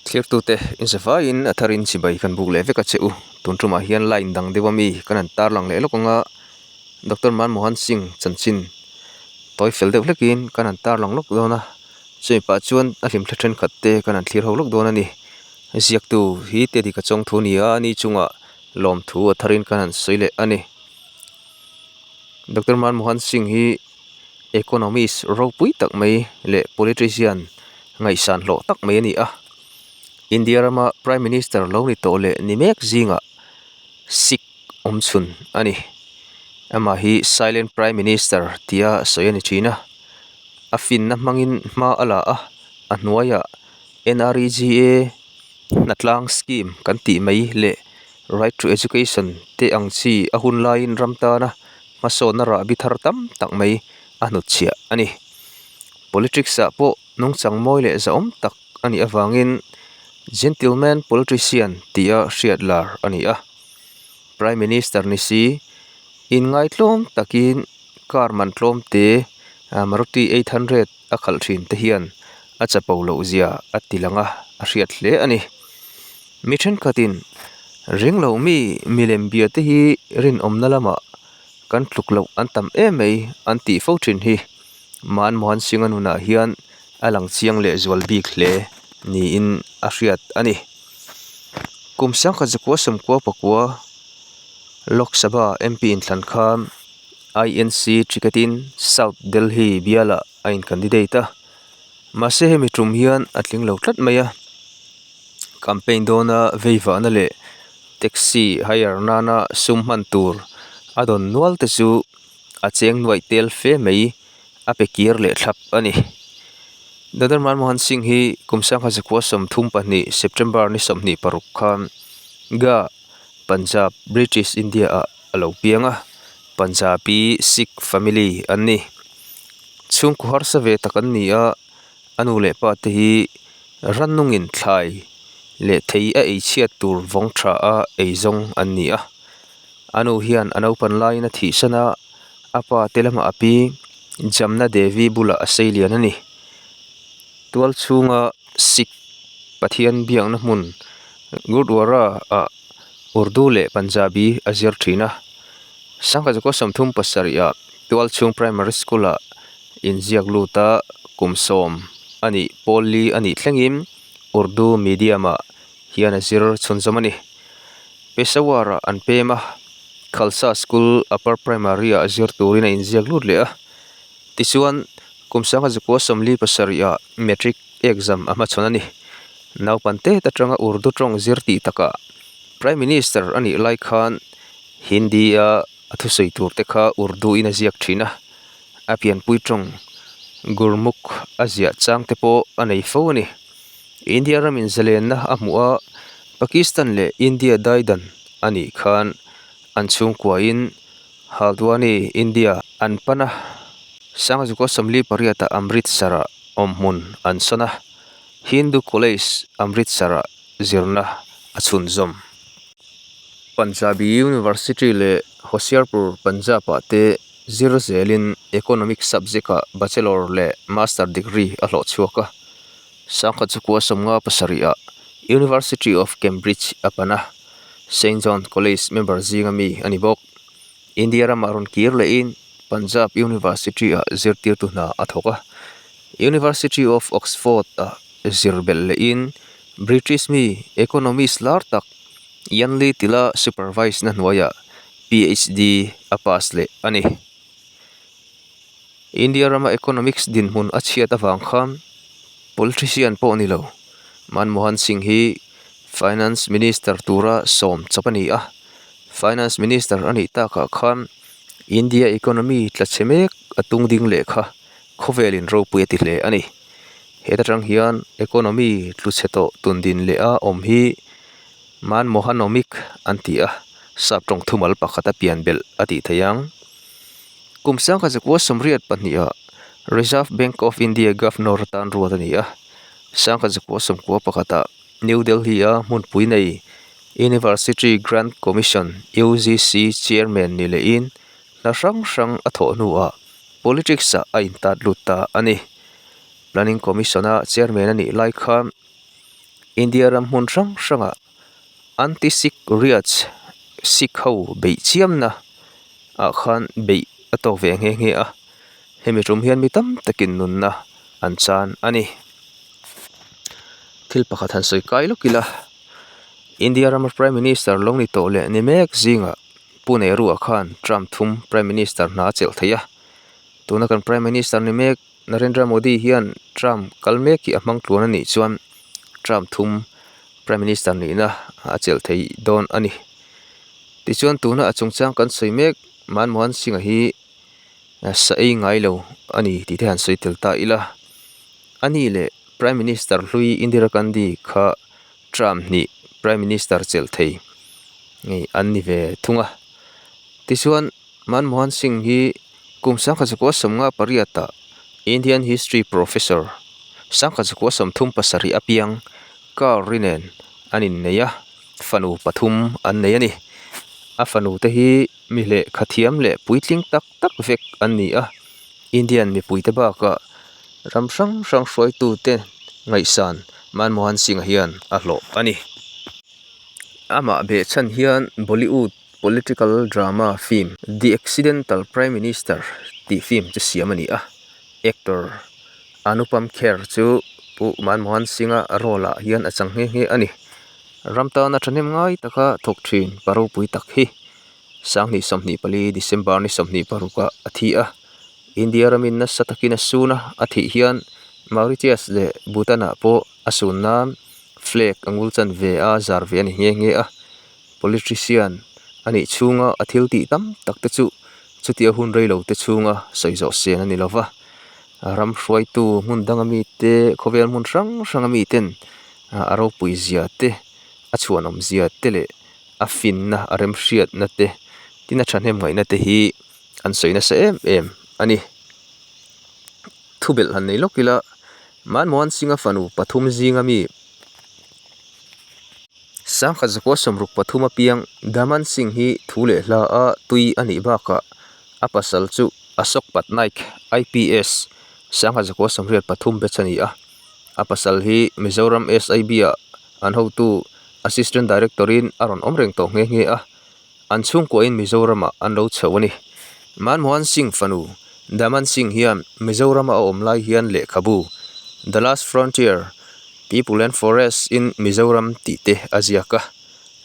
Thirtute inzavaiin a tharin chibai kan buk leh vek a che u. Tun tumah hian line dang deuh ami kan han tarlang leh lawk ang a, Doctor Manmohan Singh chanchin tawi fel deuh hlekin kan han tarlang lawk dawn a, chumi pah chuan a hlimthla thenkhat te kan han thlir ho lawk dawn a ni. Ziaktu hi Teddy ka chawng thu a ni a, ani chungah lawmthu a tharin kan han sawi leh a ni. Doctor Manmohan Singh hi economist ropui tak mai leh politician ngaihsan hlawh tak mai a ni a. India rama Prime Minister lo ni tawh leh ni mek zingah Sikh awm chhun a ni. Amah hi Silent Prime Minister tia sawi a ni thin a. A finna hmangin hma a la a, a hnuaiah NREGA hnatlang scheme kan tih mai leh Right to Education te ang chi a hun laiin ram tana hmasawnna rahbi thar tam tak mai a hnutchhiah a ni. Politics ah pawh nungchang mawi leh zahawm tak a nih avangin Gentleman Politician tia hriat lar a ni a. Prime Minister ni si, inngaitlawm takin car man tlawm te Maruti 800 a khalh thin te hian a chapo loh zia a ti lang a, a hriat hle a ni. Mi thenkhatin ring lo mi milem bia te hi rinawmna lamah kan tluk loh an tam em mai an tih fo thin hi Manmohan Singh-a nunah hian a lang chiang leh zual bik hle niin a hriat a ni. Kum sangkhat zakua sawmkua pakua Lok Sabha MP inthlan khan INC ticket-in South Delhi bialah a in candidate a, mahse hemi tum hian a tling lo tlat mai a, campaign dawna veivahna leh taxi hire nana sum hman tur a dawn nual te chu a cheng nuaih tel fe mai a pe kir leh thlap a ni. Doctor Manmohan Singh hi kum sangha zakua 32 September ni 26 khan Ga Punjab British India ah a lo piang a, Punjabi Sikh family an ni. Chhungkaw harsa ve tak an ni a, a nu leh pa te hi rannungin thlai leh thei a ei chhiat tur vawng tha a ei zawng an ni a. A nu hian a naupan laiin a thihsan a, a pa te lamah a pi Jamna Devi bulah a sei lian a ni. Tual chhunga Sikh Pathian biakna hmun Gurdwara ah Urdu leh Punjabi a zir thin a. Sangha zakua 37 ah Tualchhung Primary School ah inziak lut a, kum sawm a nih pawl li a nih thlengin Urdu medium ah hian a zir chhunzawm a ni. Peshawar ah an pem a, Khalsa School Upper Primary ah zir turin a inziak lut leh a. Tichuan, kum sangha zakua 47 ah Matric exam a hmachhawn a ni. Naupan tet atanga Urdu tawng zir tih takah Prime Minister a nih lai khan Hindi-a a thusawi tur te kha Urdu in a ziak thin a, a pianpui tawng Gurmukh a ziah chang te pawh a nei fo a ni. India ramin zalenna a hmuh a, Pakistan leh India daidan a nih khan an chhungkuain Haldwani, India an pan a, Sangzukua 48 ah Amritsar-ah awmhmun an sawn a, Hindu College Amritsar-ah zirna a chhunzawm. Punjabi University leh Hoshiarpur, Punjab-ah te zir zelin Economics subject-ah Bachelor leh Master degree a hlawh chhuak a. Sangkhat chukua 57 ah University of Cambridge a pan a, Saint John College member zinga mi a ni bawk. India ramah rawn kir lehin Punjab University-ah zirtirtu hna a thawk a. University of Oxford-ah zir belh lehin British mi economist lar tak Ian Little-a supervise na hnuaiah PhD a pass leh a ni. India rama economics dinhmun a chhiat avang khan politician pawh ni lo Manmohan Singh hi Finance Minister tura sawm chawp a ni a. Finance Minister a nih takah khan India economy tla chhe mek a tung ding leh kha khawvelin ropui a ti hle a ni. Heta tang hian economy tlu chhe tawh tun din leh a awm hi Manmohanomic an ti a, sap tawng thumal pakhat a pian belh a tih theih ang. Kum sangkhat zakua 82 ah Reserve Bank of India Governor atan ruat a ni a, sangkhat zakua 91 ah New Delhi a hmunpui nei University Grant Commission, UGC, Chairman ni lehin hna hrang hrang a thawh hnuah politics ah a intat lut ta a ni. Planning Commission a Chairman a nih lai khan. India ram hmun hrang hrangah Anti-Sikh Riots, Sikh ho beih chiamna ah khan beih a tawk ve nghe nghe a, hemi tum hian mi tam takin nunna an chan a ni. Thil pakhat han sawi kai lawk ila, India rama Prime Minister lo ni tawh leh ni mek zingah Pu Nehru-a khan term thum Prime Minister hna a chelh thei a, tuna kan Prime Minister ni mek Narendra Modi hian term kal mek hi a hmang tluan a nih chuan term thum Prime Minister nihna a chelh thei dawn a ni. Tichuan tuna a chungchang kan sawi mek Manmohan Singh-a hi sa ei ngai lo a ni tih te han sawi tel ta ila. A ni leh Prime Minister hlui Indira Gandhi kha term hnih Prime Minister chelh thei an ni ve thung a. Tichuan Manmohan Singh hi kum sangkhat zakua sawmnga pariatah Indian History Professor sangkhat zakua 37 a piang Kaur-i nen an innei a, fanu pathum an nei a ni. A fanu te hi mi lehkha thiam leh puitling tak tak vek an ni a, Indian mipuite bakah ram hrang hrang hruaitute ngaihsan Manmohan Singh-a hian a hlawh a ni. Amah behchhan hian Bollywood Political drama film The Accidental Prime Minister tih film chu siam a ni a, actor Anupam Kher chu Pu Manmohan Singh-a role ah hian a chang nghe nghe a ni. Ram tana thahnem ngai taka thawk thin pa ropui tak hi Sanghnih 24 December ni 26 ah a thi a, India ramin nasa takin a sun a, a thih hian Mauritius leh Bhutan ah pawh a sun nan flag a ngul chan ve a zar ve a ni nghe nghe a. Politician a nih chhunga a thil tih tam tak te chu chutia hun rei lo te chhunga sawi zawh sen a ni lo va. Ram hruaitu hmun danga mite khawvel hmun hrang hranga miten a ropui zia te, a chhuanawm zia te leh a finna a remhriatna te tin a thahnem ngaihna te hi an sawi nasa em em a ni. Thubelh han nei lawk ila Manmohan Singh-a fanu pathum zinga mi. Sangkhat zakua 63 apiang Daman Singh hi thu leh hla a tui a nih bakah a pasal chu Ashok Patnaik, IPS, Sangkhat zakua 83 batch a ni a. A pasal hi Mizoram SIB-ah an hotu Assistant Director-in a rawn awm reng tawh nghe nghe a. An chhungkuahin Mizoramah an lo chho a ni. Manmohan Singh fanu Daman Singh hian Mizorama a awm lai hian lehkhabu The Last Frontier, People and Forests in Mizoram tih te a ziak a.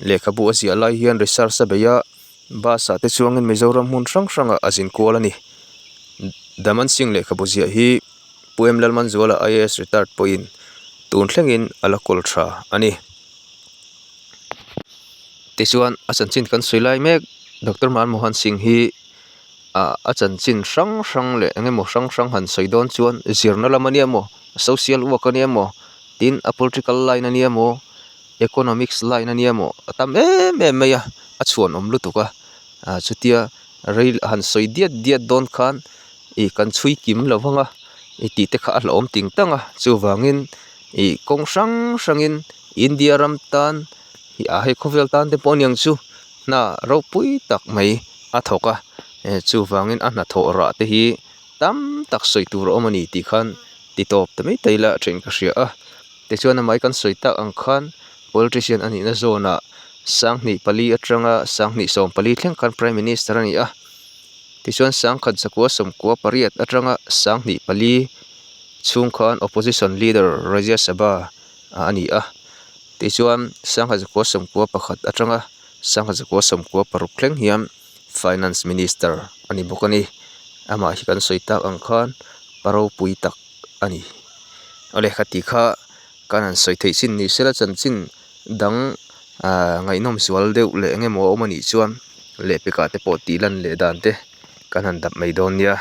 Lehkhabu a ziah lai hian research a bei a, bus ah te chuangin Mizoram hmun hrang hrangah a zin kual a ni. Daman Singh lehkhabu ziah hi Pu M Lalmanzuala IAS retired pawhin tun thlengin a la kawl tha a ni. Tichuan a chanchin kan sawi lai mek Doctor Manmohan Singh hi ah a chanchin hrang hrang leh eng emaw hrang hrang han sawi dawn chuan zirna lam a nia maw social work a nia maw tin a political line a nia maw economics line a nia maw a tam em em mai a a chhuanawm lutuk a ah chutia rei han sawi diat diat dawn khan ih kan chhui kim lo vang a ih tih te kha a hlauhawm ting tang a chuvangin ih kawng hrang hrangin India ram tan ih ah hei khawvel tan te pawh aniang chu hna ropui tak mai a thawk a chuvangin a hnathawh rah te hi tam tak sawi tur a awm a ni tih khan ti tawp ta mai ta ila then ka hria a tichuan amah hi kan sawi tak ang khan politician a nihna zawnah sanghnih pali atanga sanghnih 14 thleng khan prime minister a ni a tichuan sangkhat zakua 98 atanga sanghnih pali chhung khan opposition leader Rajya Sabha a ni a tichuan sangha zakua 91 atanga sangha zakua 96 thleng hian finance minister a ni bawk a ni amah hi kan sawi tak ang khan pa ropui tak a ni awle khati kha kan han sawi theih chin ni sela chanchin dang ah ngaihnawm sual deuh leh eng emaw a awm a nih chuan lehpekah te pawh tih lan leh dan te kan han dap mai dawn nia.